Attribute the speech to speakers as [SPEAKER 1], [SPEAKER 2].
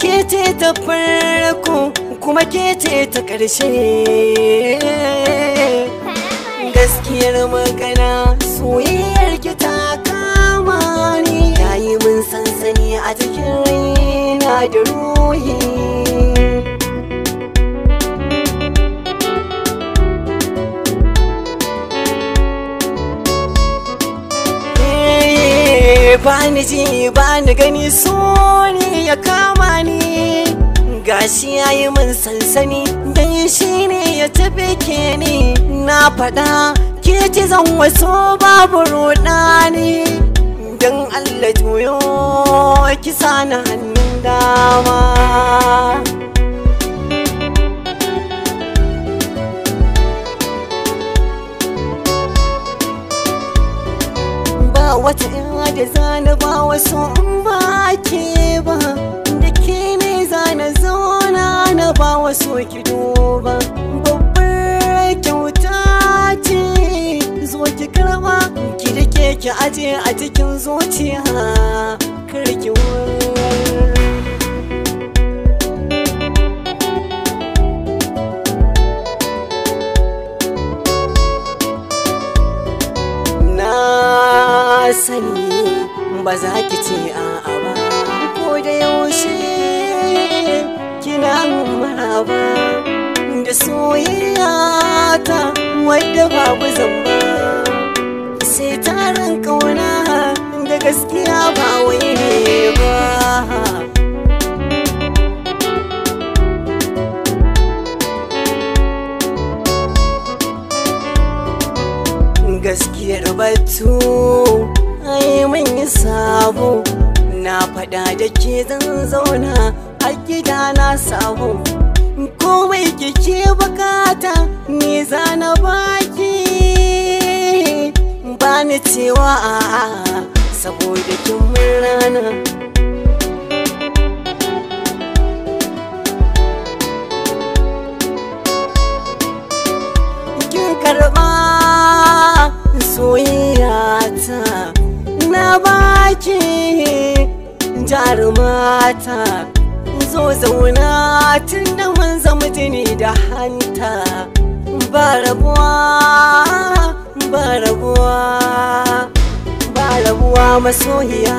[SPEAKER 1] Ke ce ta farko kuma ke ce ta ƙarshe. Gaskiyar magana soyayyar ki ta kama ni, yayi mun sansani a cikin raina da ruhi. Bani ji bani gani so ne ya kama ni, gashi yayi mun sansani dan shi ne ya tafi ke ni. Na faɗa ke ci zan waso babu ruɗani, dan Allah juyo ki sani hannun dama. Ba wata da zana ba wasu in ba ke ba, da ke ne zana zauna na ba wasu ki duba. Babbar kyauta ce zo ki karba, ki rike ki aje a cikin zuciya kar ki war. Na sani ba za ki ce a'a ba, ko da yaushe kina maraba da soyayya ta wadda babu zamba. Sai tarin kauna da gaskiya ba wai ne ba. Gaskiyar batu ai mun yi sabo, na faɗa da ke zan zauna a gida na sabo. Komai kike bukata ni zana baki, bani cewa a'a saboda kin mun rana. Kin karɓa soyayyata na baki jarumata, zo zauna tun da mun zama jini da hanta. Ba rabuwa ba rabuwa ba rabuwa masoyiya.